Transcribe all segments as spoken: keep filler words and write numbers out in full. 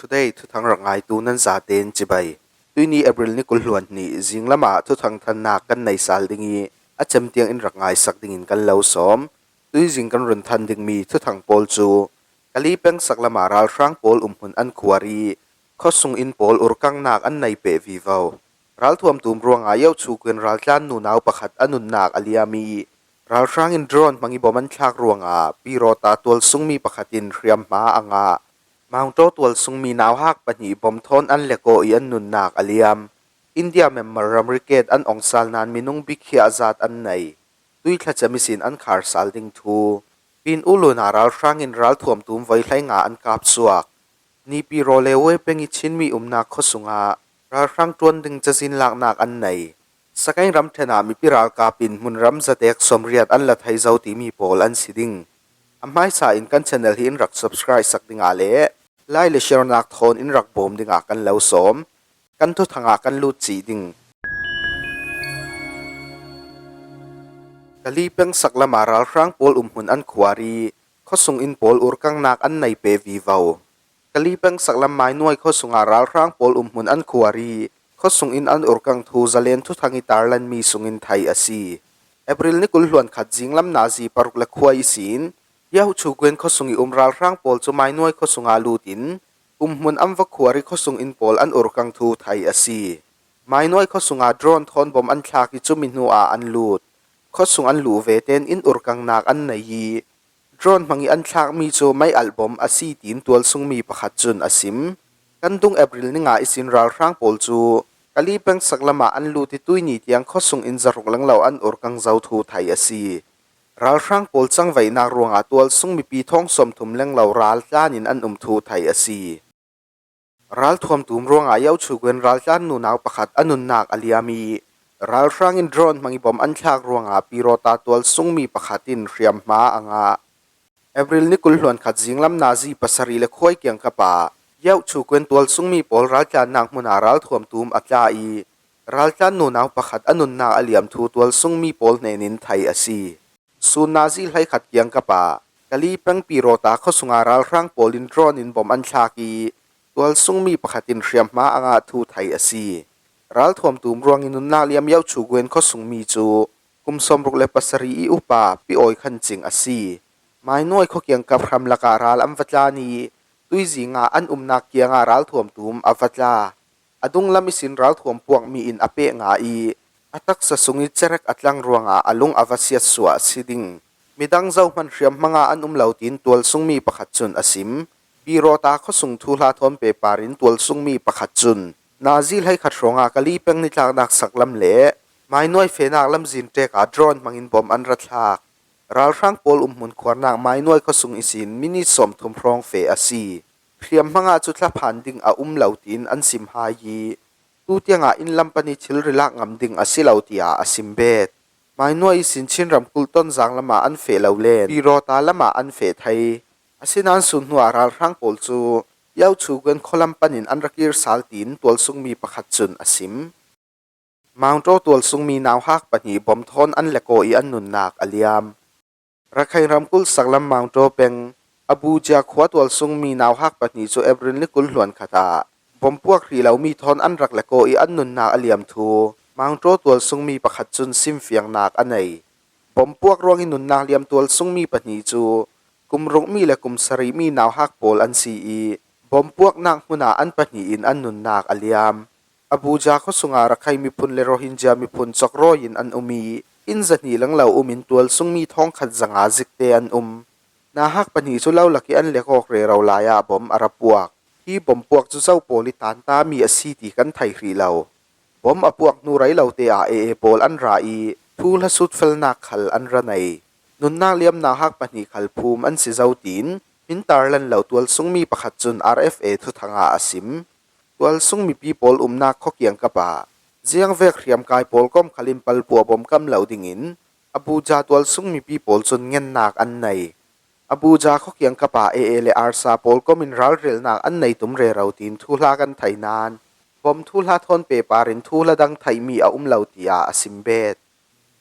Today thuthang rak ngaitu nan zaten cibai. Tuini April ni kul hluan hnih zinglamah thuthang thannak kan nei sal ding i, a cem tiang in rak ngaisak dingin kan lo sawm. Tuizing kan run than dingmi thuthang pawl cu Kali peng saklama ralhrang pawl umhmun an khuar i, khuasung inn pawl urkangnak an nei peh vivo. Ralthuam tum ruangah Yochukuen raltlan nunau pakhat a nunnak a liam i, ralhrang in drone hmang i bom an thlak ruangah Pirota tualsungmi pakhat in hriamhma a ngah. Maungtaw tualsungmi nauhak pahnih bom thawn an lek aw i an nunnak a liam. India Myanmar ramriket an ong sal nan minung bikhiah zat an nei. Tui thlacem ihsin an khar sal ding thu. Pin Uluna ralhrang in ralthuam tum voi hleinga an kap suak. Nipi raw le we peng i Chinmi umnak khuasungah ralhrang ṭuan ding cazin laknak an nei. Sakaing ramṭhen ah mipi ralkap in hmunram zatek sawmriat an la thei zo timi pawl an si ding. A hmaisa in kan channel hi in rak subscribe sak dingah le like le share nak thawn in rak bawm dingah kan lo sawm. Kan thuthang ah kan lut cih ding. Kali peng saklama ralhrang pawl umhmun an khuar i, khuasung inn pawl urkangnak an nei peh vivo. Kali peng saklam Mainuai khuasungah ralhrang pawl umhmun an khuar i, khuasung inn an urkang thu zalen thuthang i tarlanmi sungin thei a si. April ni kul hluan khat zinglam nazi paruk le khua ihsin, Yochukuen khuasung i um ralhrang pawl cu Mainuai khuasungah lut in, umhmun an va khuar i khuasung inn pawl an urkang thu thei a si. Mainuai khuasungah drone thawn bom an thlak i cumi hnuah an lut. Khuasung an luh veten inn urkangnak an nei i, drone hmang i an thlakmi cu mei alh bom a si, tiin tualsungmi pakhat cun a sim. Kan dung April ni nga ihsin ralhrang pawl cu Kali peng saklamah an lut i tuini tiang khuasung inn zaruk lenglo an urkang zo thu thei a si. Ralhrang pawl cangvaihnak ruangah tualsung mipi thawng sawmthum lenglo ral tlan in an um thu thei a si. Ralthuam tum ruangah Yochukuen raltlan nunau pakhat a nunnak a liam i, ralhrang in drone hmang i bom an thlak ruangah Pirota tualsungmi pakhat in hriamhma a ngah. April ni kul hluan khat zinglam nazi pasarih le khuai kiangkap ah Yochukuen tualsungmi pawl raltlannak hmunah ralthuam tum a tla i, raltlan nunau pakhat a nunnak a liam thu tualsungmi pawl hnenin thei a si. Sun nazi hleikhat kiangkap ah Kali peng Pirota khuasungah ralhrang pawl in drone in bom an thlak i, tualsungmi pakhat in hriamhma a ngah thu thei a si. Ralthuam tum ruangin nunnak liam Yochukuen khuasungmi cu kum sawmruk le pasarih i upa Pi Awi Khan Cing a si. Mainuai khuakiangkap hram lakah ral an va tlan i, tuizing ah an umnak kiangah ralthuam tum a va tla. A dunglam ihsin ralthuam puakmi in a peh ngah i, a taksa sung i cerek a tlang ruangah a lung a va siatsuah a si ding. Midang zohman hriamhma ngah an um lo, tiin tualsungmi pakhat cun a sim. Pirota khuasung thuhla thawn pehpar in tualsungmi pakhat cun nazi hleikhat hrawngah Kali peng nitlaknak saklam le Mainuai fehnak lamzin ṭek ah drone hmangin bom an ra thlak. Ralhrang pawl umhmun khuarnak Mainuai khuasung ihsin minit sawmthum hrawng feh a si. Hriamhma ngah cu thlaphan ding a um lo, tiin an sim hai i, tutiangah inn lam pan i thilri lak ngam ding a si lo, tiah a sim bet. Mainuai ihsin Chin ramkulh Tonzang lamah an feh lo len Pirota lamah an feh thei. Asinain sun hnuah ralhrang pawl cu Yochukuen khualam panin an ra kir sal, tiin tualsungmi pakhat cun a sim. Maungtaw tualsungmi nauhak pahnih bom thawn an lek aw i an nunnak a liam. Rakhine ramkulh saklam Maungtaw peng Abuja khua tualsungmi nauhak pahnih cu April ni kul hluan khat ah bom puak hrih lomi thawn an rak lek aw i an nunnak a liam thu Maungtaw tualsungmi pakhat cun simfiangnak a nei. Bom puak ruangin nunnak liam tualsungmi pahnih cu kum rukmi le kum sarihmi nauhak pawl an si i, bom puaknak hmunah an pahnih in an nunnak a liam. Abuja khuasungah Rakhine miphun le Rohingya miphun cawk rawi in an um i, inn zahnih lenglo um in tualsungmi thawngkhat zanga zikte an um. Nauhak pahnih cu lo lak i an lek awk rero lai ah bom a ra puak. Hi bom puak cu zo pawl i tanta mi a si ti kan thei hrih lo. Bom a puak hnu rei lote ah A A pawl an ra i, thuhla sutfelnak khal an ra nei. Nunnak liam nauhak pahnih khal phum an si zo, tiin hmin tarlan lo tualsungmi pakhat cun R F A thuthang ah a sim. Tualsung mipi pawl umnak khuakiangkap ah ziangvek hriamkai pawlkom khal in palpuah bom kam lo dingin Abuja tualsung mipi pawl cun ngennak an nei. Abuja khuakiangkap ah A A le ARSA pawlkom in ralrelnak an nei tum rero, tiin thuhla kan thei nan, bom thuhla thawn pehpar in thuhla dang theihmi a um lo, tiah a sim bet.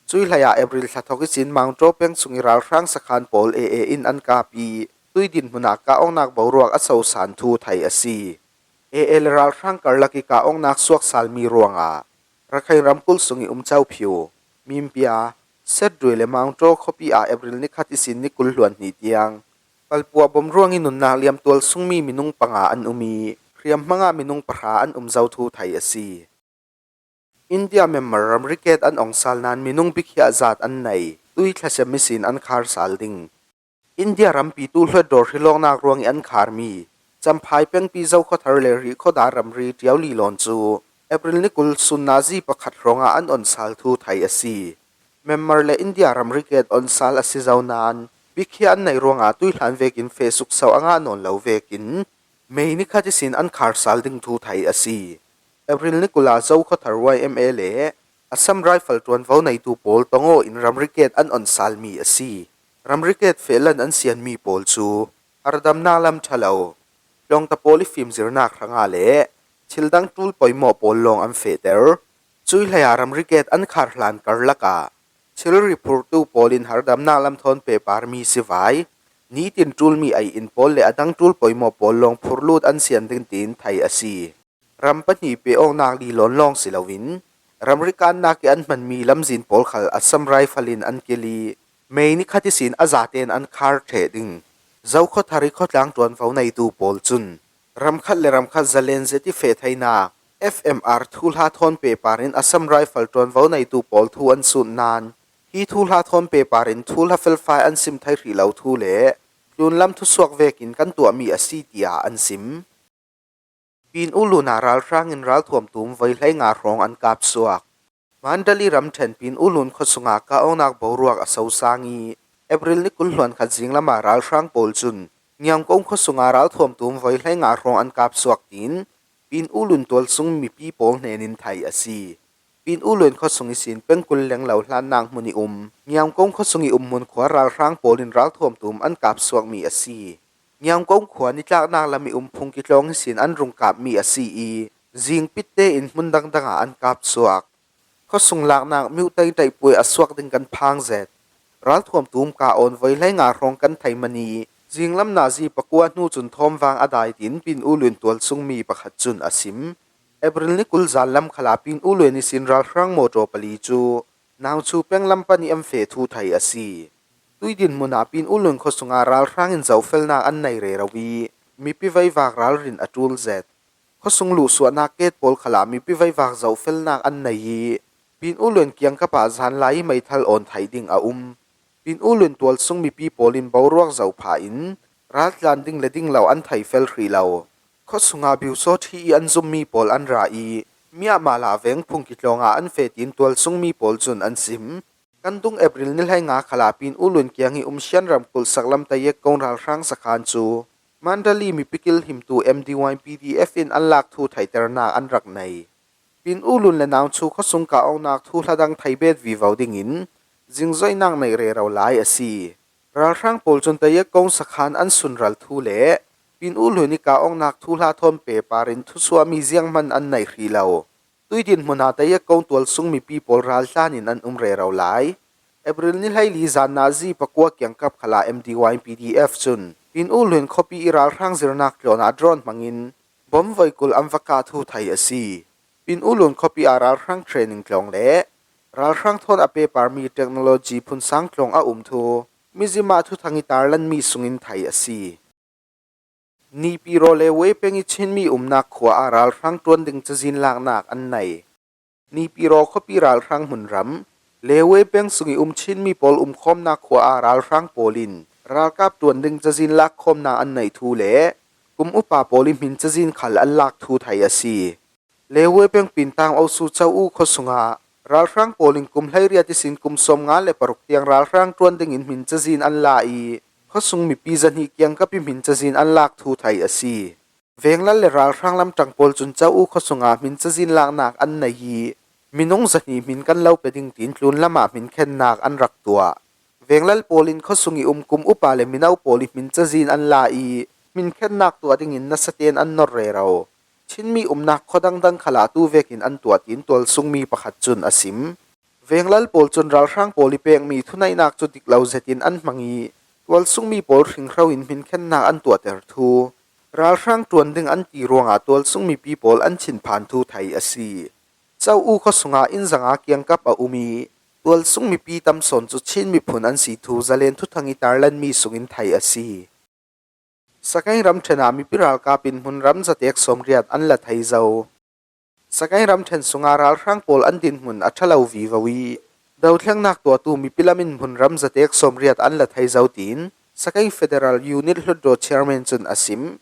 Cui hleiah April thla thawk ihsin Maungtaw peng sung i ralhrang sakhan pawl A A in an kap i, tui dinhmun ah kah awknak boruak a sosan thu thei a si. A A le ralhrang karlak i kah awknak suaksalmi ruangah Rakhine ramkulh sung i um Kyaukphyu, Minbya, Shetwe le Myaungtwe khuapi ah April ni khat ihsin ni kul hluan hnih tiang palpuah bom ruang i nunnak liam tualsungmi minung panga an um i hriamhmang ah minung pahra an um zo thu thei a si. India Myanmar ramri ket an ongsal nan minung bikhiah zat an nei tui thlasem ihsin an kharsal ding. India rampi tu hluat dawr hrilawknak ruang i an kharmi Champhai pengpi Zokhua Thar le Rihkhawdar ramri Tiauli lawn cu April ni kul sunnazi pakhat hrawngah an onsal thu thei a si. Myanmar le India ramri ket onsal a si zo nan bikhiah an nei ruangah tuihlan vekin feh sukso a ngah nawn lo vekin May ni khat ihsin an kharsal ding thu thei a si. April ni kul ah Zokhua Thar Y M A le Assam Rifle ṭuanvo neitu pawl tong aw in ramri ket an onsalmi a si. Ramri ket fehlan an sianmi pawl cu hardamnak lam ṭha lo, tlawngta pawl i fimzirnak hrangah le thildang ṭul poimawh pawl lawng an fehter. Cui hleiah ramri ket an kharhlan karlak ah thilri phurtu pawl in hardamnak lam thawn pehparmi sivai, nitin ṭulmi ei in pawl le a dang ṭul poimawh pawl lawng phurlut an sian ding tiin thei a si. Ram pahnih peh awknak li lawnlawng si loin ramri kannak i an hmanmi lamzin pawl khal Assam Rifle in an kil i May ni khat ihsin a zaten an khar ṭheh ding. Zokhua Thar i khuatlang ṭuanvo neitu pawl cun ram khat le ram khat zalen zet i feh theinak F M R thuhla thawn pehpar in Assam Rifle ṭuanvo neitu pawl thu an sut nan hi thuhla thawn pehpar in thuhla felfai an sim thei hrih lo thu le tlunlam thusuak vekin kan tuahmi a si tiah an sim. Pin U lun ah ralhrang in ralthuam tum voi hleinga hrawng an kapsuak. Mandali ramṭhen Pin U lun khuasung ah kah awknak boruak a sosang i April ni kul hluan khat zinglam ah ralhrang pawl cun Ngiamkong khuasung ah ralthuam tum voi hleinga hrawng an kapsuak tiin Pin U lun tualsung mipi pawl hnen in thei a si. Pin U lun khuasung ihsin pengkul lenglo hlannak hmun i um Ngiamkong khuasung i um hmun khua ralhrang pawl in ralthuam tum an kapsuakmi a si. Ngiamkong khua nitlaknak lam i um Phungki tlawng ihsin an rung kapmi a si i zingpit tein hmun dangdang ah an kapsuak. Khuasung laknak miuh taitai puai a suak ding kan phang zet. Ralthuam tum kah awn voi hleinga hrawng kan thei man i zinglam nazi pakua hnu cun thawmvang a dai tiin Pin U lun tualsungmi pakhat cun a sim. April ni kul zan lam khal ah Pin U lun ihsin ralhrang mawṭaw pali cu Nauchu peng lam pan i an feh thu thei a si. Tuidin hmun ah Pin U lun khuasung ah ralhrang in zohfelnak an nei rero i mipi veivak ralrin a ṭul zet. Khuasung luhsuahnak ket pawl khal ah mipi veivak zohfelnak an nei i Pin U lun kiangkap ah zanlai i meithal awn theih ding a um. Pin U lun tualsung mipi pawl in boruak zoh phah in raltlan ding le ding lo an thei fel hrih lo. Khuasung ah biusawt hi i an zummi pawl an ra i miahmah lah veng Phungki tlawng ah an feh tiin tualsungmi pawl cun an sim. Kan dung April ni hleinga khal ah Pin U lun kiang i um Shan ramkulh saklam Tayek kong ralhrang sakhan cu Mandali mipi kilhimtu M D Y P D F in an lak thu theihternak an rak nei. Pin U lun le Nauchu khuasung kah awknak thuhla dang theibet vivo dingin zingzoinak neih rero lai a si. Ralhrang pawl cun Tayek kong sakhan an sunral thu le Pin U lun i kah awknak thuhla thawn pehpar in thusuahmi zianghman an nei hrih lo. Tuidin hmun ah Tayek kong tualsung mipi pawl raltlan in an um rero lai. April ni hleili zan nazi pakua kiangkap khal ah M D Y P D F cun Pin U lun khuapi i ralhrang zirnak tlawn ah drone hmangin bom voikul an va kah thu thei a si. Pin U lun khuapi ah ralhrang training tlawng le ralhrang thawn a pehparmi technology phunsang tlawng a um thu mizim ah thuthang i tarlanmi sungin thei a si. Nipiro Lewe peng i Chinmi umnak khua ah ralhrang ṭuan ding cazin laknak an nei. Nipiro khuapi ralhrang hmunram Lewe peng sung i um Chinmi pawl umkhawmnak khua ah ralhrang pawl in ralkap ṭuan ding cazin lakkhawmnak an neih thu le kum upa pawl i hmin cazin khal an lak thu thei a si. Lewe peng Pintang Osu Cau U khuasung ah ralhrang pawl in kum hleiriat ihsin kum sawmnga le paruk tiang ralhrang ṭuan dingin hmin cazin an la i khuasung mipi zahnih kiangkap i hmin cazin an lak thu thei a si. Venglal le ralhrang lamṭang pawl cun Cau U khuasung ah hmin cazin laknak an nei i minung zahnih hmin kan lo pe ding tiin tlunlam ah hminkhennak an rak tuah. Venglal pawl in khuasung i um kum upa le mino pawl i hmin cazin an la i hminkhennak tuah dingin nasa tein an nor rero. Chinmi umnak khua dangdang khal ah tu vekin an tuah tiin tualsungmi pakhat cun a sim. Venglal pawl cun ralhrang pawl i pekmi thuneihnak cu dik lo zetin an hmang i tualsungmi pawl hringhro in hminkhennak an tuahter thu Ralhrang ṭuan ding an ti ruangah tualsung mipi pawl an thinphan thu thei a si. Chau U khaw sungah inn zanga kiangkap a um i, tualsung mipi tam sawn cu Chin miphun an si thu Zalen thuthang i tarlanmi sungin thei a si. Sakaing ramṭhen ah mipi ralkap in hmunram zatek sawmriat an la thei zo. Sakaing ramṭhen sungah ralhrang pawl an dinhmun a ṭha lo vivo i, dothlengnak tuahtu mipi lam in hmunram zatek sawmriat an la thei zo, tiin Sakaing Federal Unit Hluttaw Chairman cun a sim.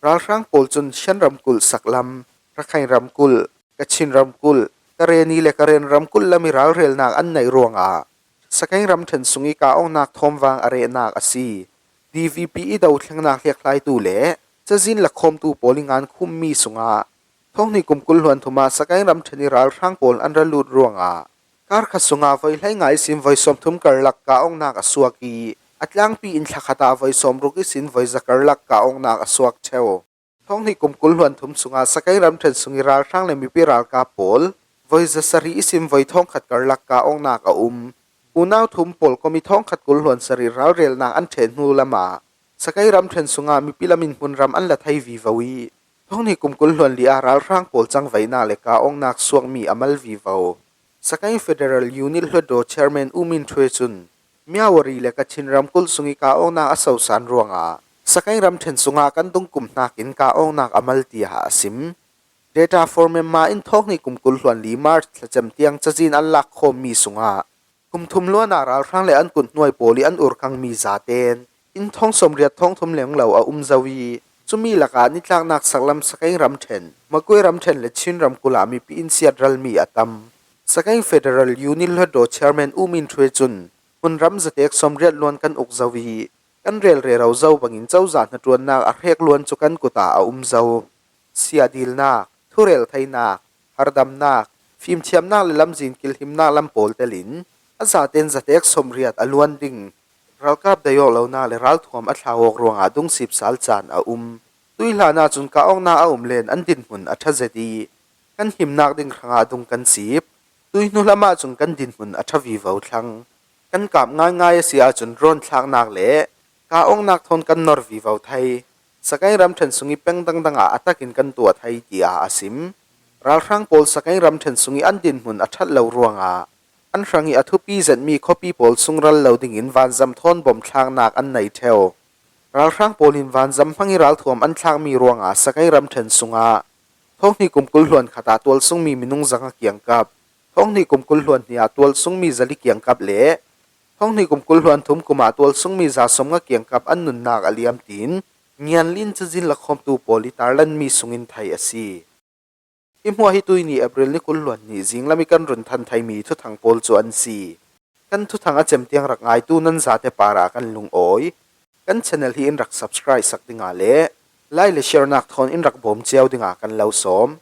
Ralhrang pawl cun Shan ramkulh saklam, Rakhine ramkulh, Kachin ramkulh, Karenni le Karen ramkulh lam i ralrelnak an neih ruangah Sakaing ramṭhen sung i kah awknak thawmvang a rehnak a si. D V P i dothlengnak hliakhlaitu le cazin lakhawmtu pawl i ngankhummi sungah thawng hnih kum kul hluan thum ah Sakaing ramṭhen i ralhrang pawl an ra lut ruangah kar khat sungah voi hleinga ihsin voi sawmthum karlak kah awknak a suak i, a tlangpi in thla khat ah voi sawmruk ihsin voi za karlak kah awknak a suak ṭheu. Thawng hnih kum kul hluan thum sungah Sakaing ramṭhen sung i ralhrang le mipi ralkap pawl voi za sarih ihsin voi thawngkhat karlak kah awknak a um. Unau thum pawl kom i thawngkhat kul hluan sarih ralrelnak an ṭhen hnu lamah Sakaing ramṭhen sungah mipi lam in hmunram an la thei vivo i, thawng hnih kum kul hluan li ah ralhrang pawl cangvaihnak le kah awknak suakmi a mal vivo. Sakaing Federal Unit Hluttaw Chairman U Min Thwe cun Myawaddy le Kachin ramkulh sung i kah awknak a sosan ruangah Sakaing ramṭhen sungah kan dungkum hnakin kah awknak a mal, tiah a sim. Data for Myanmar in thawng hnih kum kul hluan li March thlacem tiang cazin an lakkhawmmi sungah kum thum luanah ralhrang le an kuthnuai pawl i an urkangmi zaten inn thawng sawmriat thawng thum leng lo a um zo i, cumi lakah nitlaknak saklam Sakaing ramṭhen, Magway ramṭhen le Chin ramkulh ah mipi in siatralmi a tam. Sakaing Federal Unit Hluttaw Chairman U Min Thwe cun hmunram zatek sawmriat luan kan uk zo i, kan rel rero zo bangin cozah hnaṭuannak a hrek luan cu kan kut ah a um zo. Siahdilnak, thurel theinak, hardamnak, fimthiamnak le lamzin kilhimnak lam pawl telin a zaten zatek sawmriat a luan ding. Ralkap daih awk lonak le ralthuam a thlau awk ruangah dungsip sal caan a um. Tuihlan ahcun kah awknak a um len an dinhmun a ṭha zet i, kan himnak ding hrangah dung kan sip. Tuihnu lam ahcun kan dinhmun a ṭha vivo thlang. Kan kap ngaingai a si ahcun drone thlaknak le kah awknak thawn kan nor vivo thei. Sakaing ramṭhen sung i peng dangdang ah a takin kan tuah thei, tiah a sim. Ralhrang pawl Sakaing ramṭhen sung i an dinhmun a ṭhat lo ruangah an hrang i a thupi zetmi khuapi pawl sung ral lo dingin vanzam thawn bom thlaknak an nei ṭheu. Ralhrang pawl in vanzam hmang i ralthuam an thlakmi ruangah Sakaing ramṭhen sungah thawng hnih kum kul hluan khat ah tualsungmi minung zanga kiangkap, thawng hnih kum kul hluan hnih ah tualsungmi zali kiangkap le thawng hnih kum kul hluan thum kum ah tualsungmi za sawmnga kiangkap an nunnak a liam, tiin Ngianlin cazin lakhawmtu pawl i tarlanmi sungin thei a si. Hi hmuah hi tuihni April ni kul hluan hnih zinglam i kan run than theimi thuthang pawl cu an si. Kan thuthang a cem tiang rak ngaitu nan zate parah kan lungawi. Kan channel hi in rak subscribe sak dingah le like le share nak thawn in rak bawm cio dingah kan lo sawm.